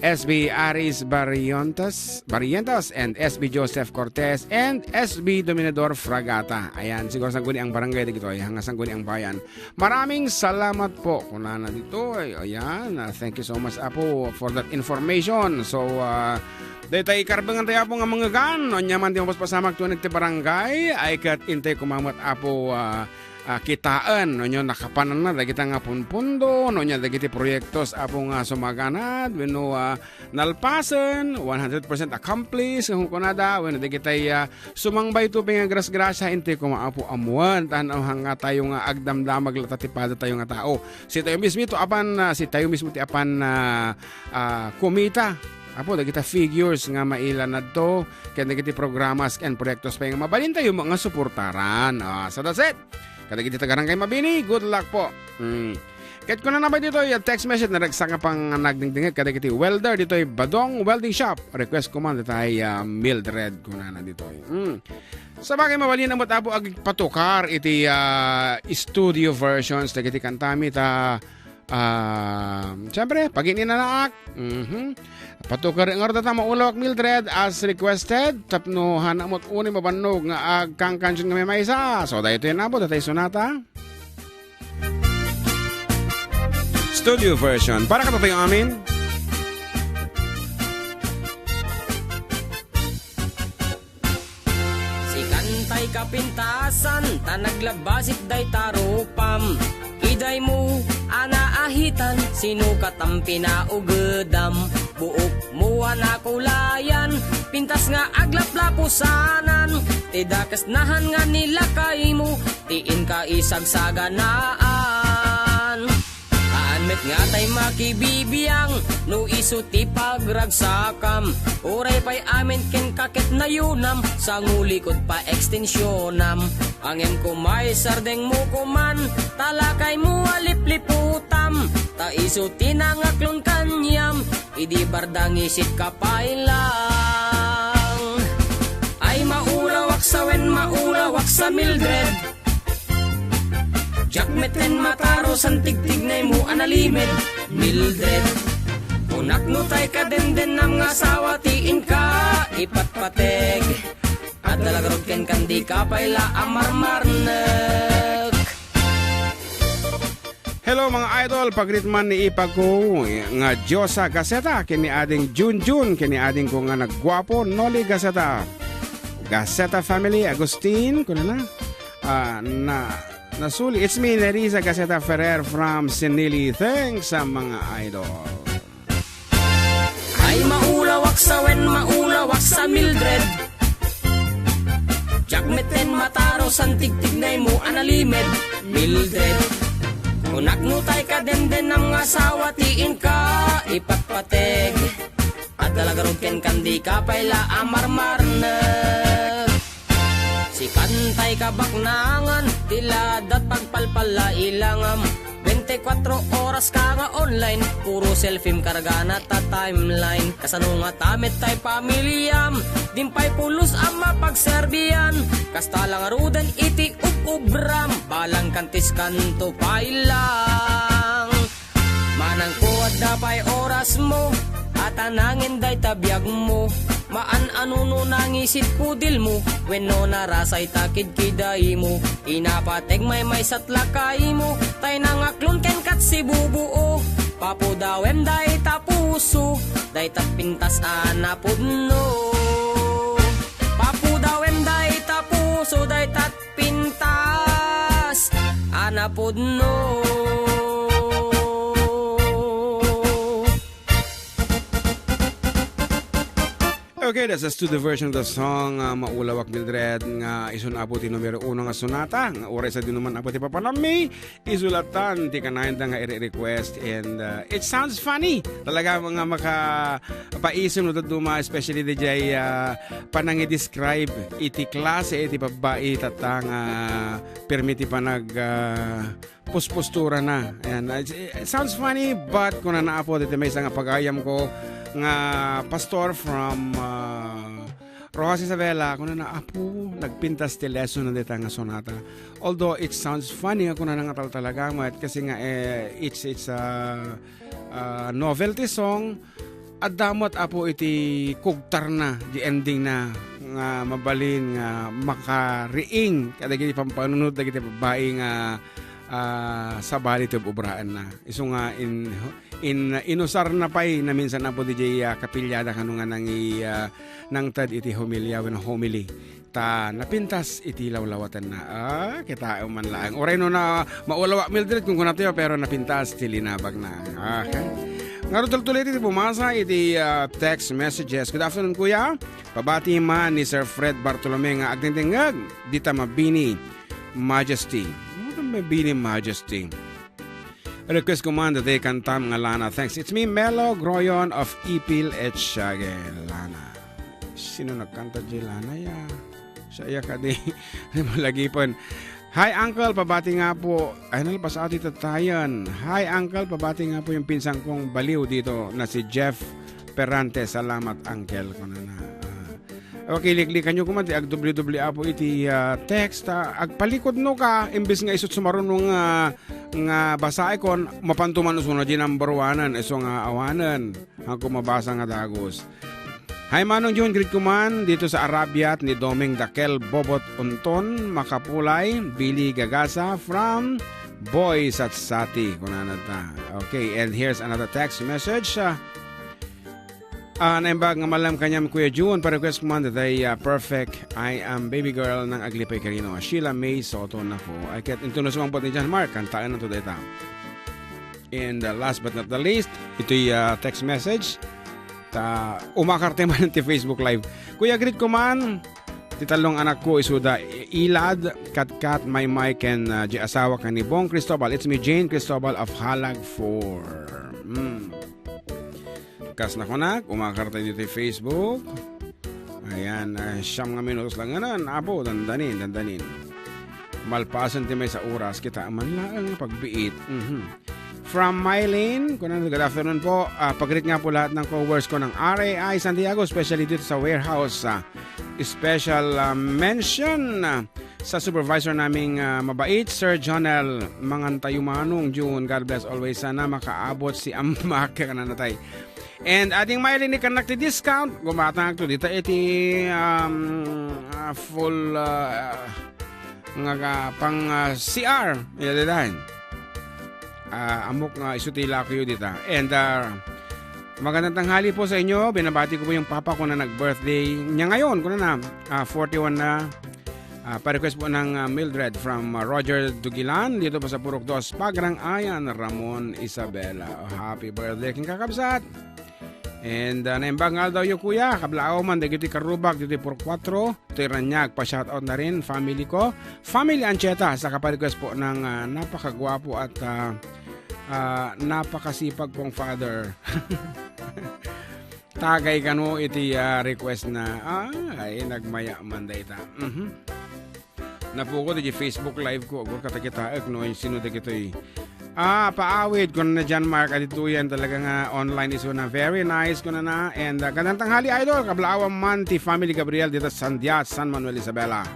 S B Aris Barrientos, Barrientos, and S B Joseph Cortez, and S B Dominador Fragata. Ayan, siguro sangguni ang barangay dagito, ay hanga sangguni ang bayan. Maraming salamat po. Kunana dito, ay, ayan, ah, thank you so much, Apo, for that information. So, ah, daytay karbengan tayo, Apo, nga mangegan. No, nya man di mapaspasamak to ti barangay, ay kat intay kumamat, Apo, ah, ah, kitaen. No, nya nakapanan na, dagita nga punpundo, no, nya dagiti proyektos, Apo, nga sumaganad, wenno, ah, nalpasen, one hundred percent accomplished, nga kunada, wenno dagitay, ah, sumangbay to pay nga grasgrasya, intay koma, Apo, amuen, tan, oh, hanga tayo nga agdamdamag latta ti pada tayo nga tao. Si tayo mismo to apan, ah, si tayo mismo ti apan, ah, ah, kumita. Apo, dagita figures nga maila nadto, ken dagiti programas ken proyektos pay nga mabalin tayo nga suportaran. Ah, so that's it. Kadagiti taga Barangay Mabini, good luck po. Mm. Ket kuna na ba ditoy, ah, text message, naragsak nga pang nagdingdingit kadagiti welder ditoy Badong Welding Shop. Request ko man ditoy, ah, Mildred, kunana ditoy. Mm. Sa bagay, mabalin met, Apo, agpatukar iti, ah, studio versions dagiti kantami ta, ah, siyempre, pagin-inanaak. Mhm. Patukar ngarud ta maulawak Mildred as requested. Tapno hana met unay mabannog nga agkankansion nga maymaysa. So, daytoy na po, datay sonata. Studio version. Para katayo amin. Sikantay kapintasan, ta naglabasik dayta rupam. Idaymo a naahitan, sino katam pinaugedam? Buok mo a nakulayan, pintas nga aglaplapusanan. Ti dakes nahan nga nilakaymo, ti inka isagsaganaan. Haan met nga tay makibibiang no isu ti pagragsakam. Uray pay amin ken kaket nayunam, sangulikod pa extensionam. Angem kumay sardengmo kuman, talakaymo a lipliputam. Ta isu ti nangaklon kaniam, idi bardangisit ka pay lang. Ay maulawak sawen maulawak sa Mildred. Diak metten mataro san tigtignaymo a nalimed, Mildred. Nakno tay kadendennam nga asawa ti inka ipatpateg. Adda la garud kenka, dika pay la a marmarnek. Hello, mga idol, pagrit man ni ipagko nga Diosa Gaceta, ken ni ading Junjun, ken ni adingko nga nagguapo, Noli Gaceta. Gaceta family, Agustin, kunana. Ah, na, nasuli. It's me, Nerissa Gaceta Ferrer from Sinili. Thanks, ah, mga idol. Ay, maulawak sa wen, maulawak sa Mildred. Diak metten mataro san tigtignaymo a nalimed, Mildred. Kunak no tay kadendennam nga asawa ti inka ipatpateg. Adda la garud kenka, dika pay la a marmarnek. Sikan tay kabaknangan, ti ladat pagpalpalla ilangam. Bente kuatro oras ka nga online, puro selfiem kargana ta timeline. Kasano ngata met tay pamiliam, dimpay pulos a mapagserbian. Kasta la ngaruden iti ub-ubram, balang kantiskanto pay lang. Manangko adda pay orasmo, a tanangen dayta biagmo. Maan a nuno nangisit kudilmo, wenno narasay ta kidkidaymo. Inapateg maymaysat lakaymo, tay nangaklon kenkat sibubuo. Papudawem dayta puso, dayta pintas a napudno. Papudawem dayta puso, dayta pintas a napudno. Okay, that's a studio version of the song, uh, Maulawak, Mildred, nga isun Apo ti numero uno nga sonata, nga uray sa dinuman Apo ti papanammi, isulatan ti kanayanda nga ire-request, and, uh, it sounds funny. Talaga nga makapaisem no dadduma, especially di jay, uh, panangi-describe iti klase iti babbai tatta nga permi ti panag, uh, pusposturana. Ayan, it, it sounds funny, but kunana Apo, diti maysa nga pagayamko nga pastor from, ah, Roxas, Isabela, kunana, "Apo, nagpintas ti lesson na dita nga sonata." Although it sounds funny, nga kunana nga taltalaga met, kasi nga, eh, it's, it's a, a novelty song, Adda met, Apo, iti kugtarna, di endingna, nga mabalin nga makariing kadagiti pampanunot dagiti babbai nga, ah, sabali ti ub-ubraenna. Isu nga in-, in-, inusarna pay naminsan, Apo, diay, ah, kapiliada kano nga nangi-, ah, nangted iti homilia wenno homily. Ta napintas iti lawlawatenna. Ah, kitaem man laeng. Uray no na maulawak, Mildred, kun kunatayo, pero napintas ti linabagna. Okay. Ngarud, tultuloy ti pumasa iti, ah, text messages. Good afternoon, kuya. Pabati man ni Sir Fred Bartolome nga agdengdengngeg dita mabini, Majesty. Ano mabini, Majesty? Request ko man dayta kantam nga Lana. Thanks. It's me, Melo Groyon of Ipil, Etiague. Lana. Sino nagkanta diay Lana ya? Siya ya kadi. Malagipen. Hi, Uncle. Pabati nga po. Ay, nalpas ati tatayan. Hi, Uncle. Pabati nga po yung pinsan kong baliw dito na si Jeff Perante. Salamat, Uncle. Kunana. Ah. Okay, liklikan nyo kuman ti agdubli-dubli, Apo, iti, ah, text, ah, agpalikudno ka, imbes nga isut sumaruno nga, nga basaekon, mapanto man usuna di number one-en, isu nga awanen, ako mabasa nga dagus. Hi, Manong Jun, greet ko man dito sa Arabiat ni Doming Dakel Bobot Unton, Makapulay, Billy Gagasa from Boy Satsati, kunana ta. Okay, and here's another text message, ah, Ah, naimbag nga malem kaniam, Kuya Jun, pa-request ko man dayta, ah, Perfect, I Am Baby Girl nang Aglipay Quirino. Sheila May Soto, nako. Ay, ket intuno sumangpet ni John Mark, kantaen nato dayta. And, uh, last but not the least, itoy, ah, text message. Ta, umakar ti man ti Facebook Live. Kuya, greet ko man, ti tallong anak ko, isuda, Ilad, Katkat, Maymay, ken, ah, di asawa ken ni Bong Cristobal. It's me, Jane Cristobal of Halag four. Hmm. Kas nakunak, umakar tayo dito Facebook. Ayan, ah, siyam nga minutos lang nganan. Apo, dandanin, dandanin. Malpasen ti maysa oras, kita man laeng pagbiit. Mhm. From Mylene, kunana, "Good afternoon po. Ah, pagrit nga po lahat ng co-workers ko ng R A I Santiago, especially dito sa warehouse. Ah, special, ah, mention, ah, sa supervisor naming, ah, mabait, Sir Jonel Mangantayo Manong June. God bless always. Sana makaabot si Amak." Kanana tay. And ading mailinig kannak ti discount, gumatangto dita iti, um, ah, full, ah, nga, ah, pang, ah, C R, ila daydiay. Ah, ammok nga isu ti lakiyo dita. And, ah, magandang tanghali po sa inyo. Binabati ko po yung papa ko na nag-birthday niya ngayon. Kunana, ah, forty-one na. Ah, pa-request po ng, ah, Mildred from, ah, Roger Dugilan. Dito po sa Purok Dos, Pagrang Ayan, Ramon Isabela. Oh, happy birthday, king kakabsat. And, ah, naimbag nga aldaw yo, kuya. Kablaaw man, dagiti karubag, dito Purok Kuatro. Toy Raniag, pa-shoutout na rin, family ko. Family Ancheta, sa kaparequest po ng, ah, napakagwapo at, ah, ah, napakasipag kong father. Tagay kano iti, ah, request na, ah, ay, nagmaya man dayta. Mhm. Napukot iti Facebook Live ko, agur kata kitaek no, sino dagitoy. Ah, paawid, kunana ni John Mark, aditoyen talaga nga online isuna. Very nice, kunana. And, ah, gandang tanghali, idol. Kablaawan man ti family Gabriel dita Sandia, San Manuel Isabela.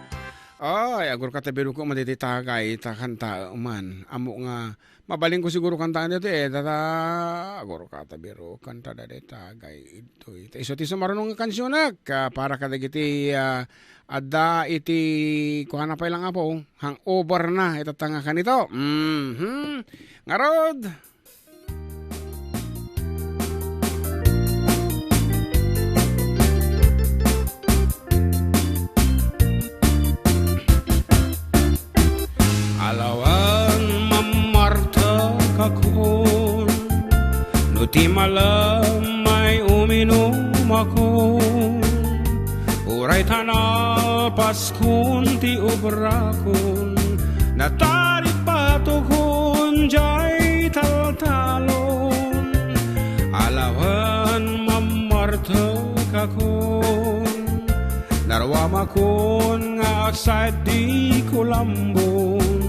Ay, agur kata biruko man diti tagay, ta kanta man. Ammo nga, mabalin ko siguro kanta dito eh. Tata, agur kata biro, kanta dati tagay. Toy, ta isu ti sumarunong nga kansionak, ah, para kadagiti, ah, adda iti, kuana pay lang, Apo, hangover na, itatta nga kanito. Mhm. Ngarud. Alawan mammartekakon, no ti malam ay uminumakon, uray ta napaskon ti obrakon, nataripatokon jay taltalon. Alawan mammartekakon, naruamakon nga agsaed di kulambon,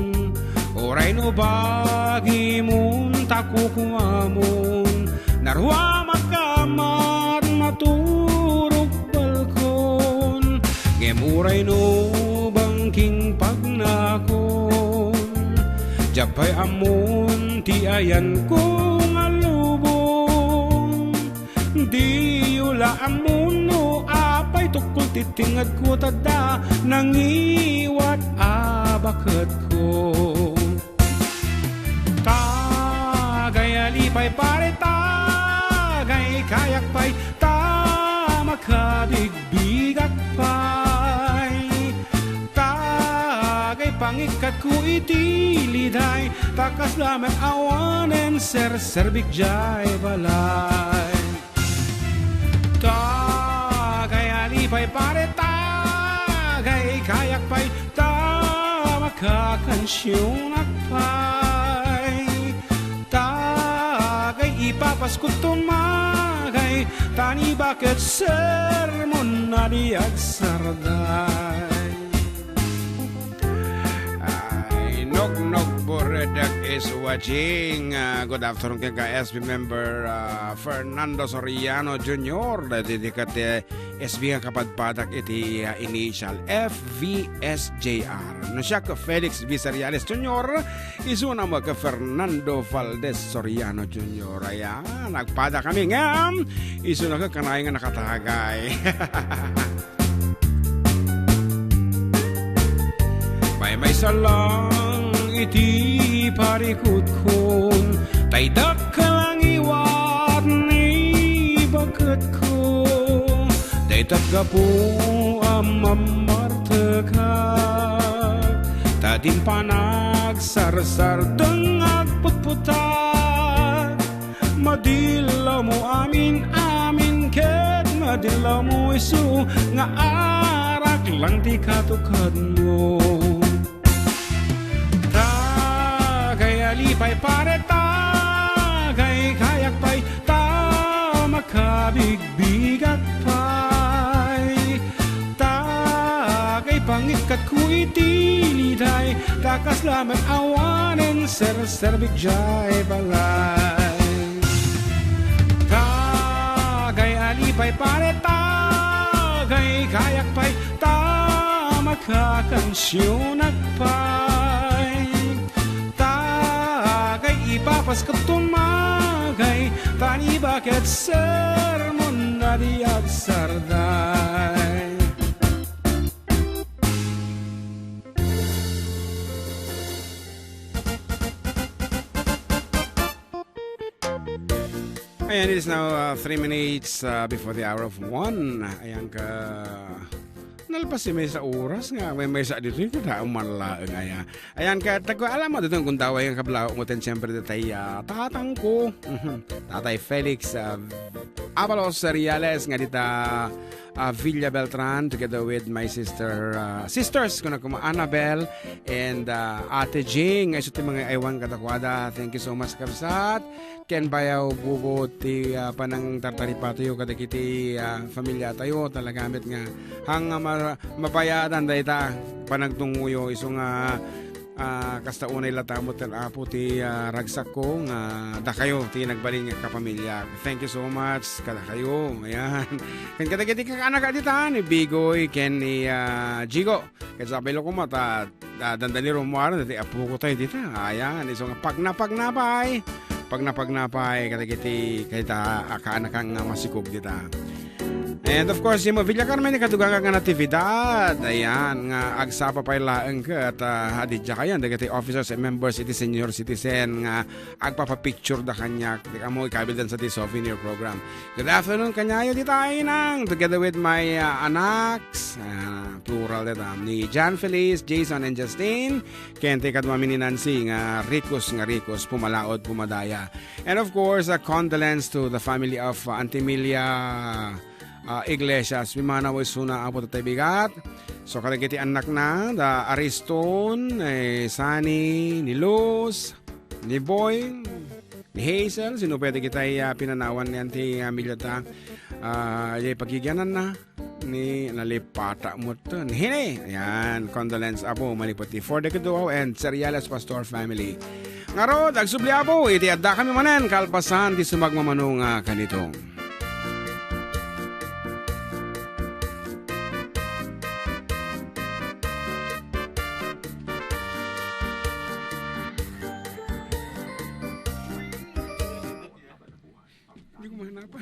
uray no bagimon ta kukuamon, naruamak a mat maturog balkon. Ngem uray no bangking pagnakon, diak pay ammon ti ayanko nga lubong. Diyo la ammo no apay tukol ti tengngedko, ta adda nangiwat a baketko. Tagay a lipay, pare, tagay kayak pay, ta makabigbigak pay. Tagay pangikkatko iti liday, ta kasla met awanen serserbik jay balay. Tagay a lipay, pare, tagay kayak pay, ta makakansionak pay. Tagay ipapaskudton magay, ta ni baket sermon a di agsarday. Ay, Nognog Boredak is watching. Ah, good afternoon kenka S B member, ah, Fernando Soriano Junior. Daytoy ket, eh, S B nga kapadpadak iti, ah, initial F V S J R. No siak, Felix Viseriales Junior, isuna met Fernando Valdez Soriano Junior. Ayan, nagpada kami ngem isuna ket kanay nga nakatagay. Maymaysa lang iti parikutkon, tay dakkel a ngiwat ni baketko. Dayta gapu a mammartekak, ta din panagsarsardeng agputputak. Madilla mo amin-amin ket madilla mo isu nga arak lang ti katukadmo. Tagay a lipay, pare, tagay kayak pay, ta makabigbigak pay. Tagay pangikkatko iti liday, ta kasla met awanen serserbik jay balay. Tagay a lipay, pare, tagay kayak pay, ta makakansionak pay. Tagay ipapaskudton man Kay tani baket sermon na di agsarday. Ayan, it is now uh, three minutes uh, before the hour of one. Ayan ka. Nalpas si maysa oras nga, may maysa dito, yung kada umanlaeng aya. Ayan ka, tagko, alam mo, dito kung daway ang kablaw, mo ten, siyempre, dito tayo, ah, tatang ko. Mhm. Tatay Felix, ah, Abalos Seriales, nga dita, ah, Villa Beltran, together with my sister, ah, sisters, kuna kuma Annabel, and ah, Ate Jing, nga isu ti mga aywan kadakwada. Thank you so much, kabsat. Ken bayaw bubo ti, ah, panangtartaripatayo kadagiti, ah, familiatayo, talagamit nga hang nga ma-, mabayatan dayta panagtungoyo, isu nga, ah, kasta unay latta met ken Apo ti, ah, ragsakko nga dakayo ti nagbalin nga kapamilya. Thank you so much kadakayo. Ayan. Ken kadagiti kakanak a dita ni Bigoy ken ni, ah, Jigo. Ket sabay lo koma ta, ah, dandani rummuar dati apoko tayo dita. Ayan, isu nga pagnapagnapay. Pagnapagnapay kadagiti kayta a kaanakan nga masikog dita. And of course, yung Villa Carmen, ikadugang nga natibidad. Ayan, nga agsapa pay laeng ket, ah, adi dya kayan, dagiti officers and members, iti senior citizen nga agpapapicture da kaniak. Di kamo ikabildan sa ti souvenir program. Good afternoon, kanyayo, dita, Inang, together with my, uh, anaks, uh, plural dita, ni John Feliz, Jason, and Justin, ken ti kadua mi ni Nancy, nga rikos, nga rikos, pumalaod, pumadaya. And of course, a condolence to the family of, uh, Auntie Milia, uh, Iglesias. Pimanaw isuna, Apo, tatay bigat. So, kadagiti annakna, da Ariston, eh, Sunny, ni Luz, ni Boy, ni Hazel, sino pwede kita, ah, pinanawan ni Auntie, ah, Milia ta? Ah, jay pagigianan na ni nalipata mo to. Hini! Ayan, condolence, Apo, malipati for the Kaduaw and Seriales Pastor family. Ngarud, agsubli, Apo, iti adda kami manen, kalpasan, ti sumagmamano nga kanito. Hindi ko mahanapan.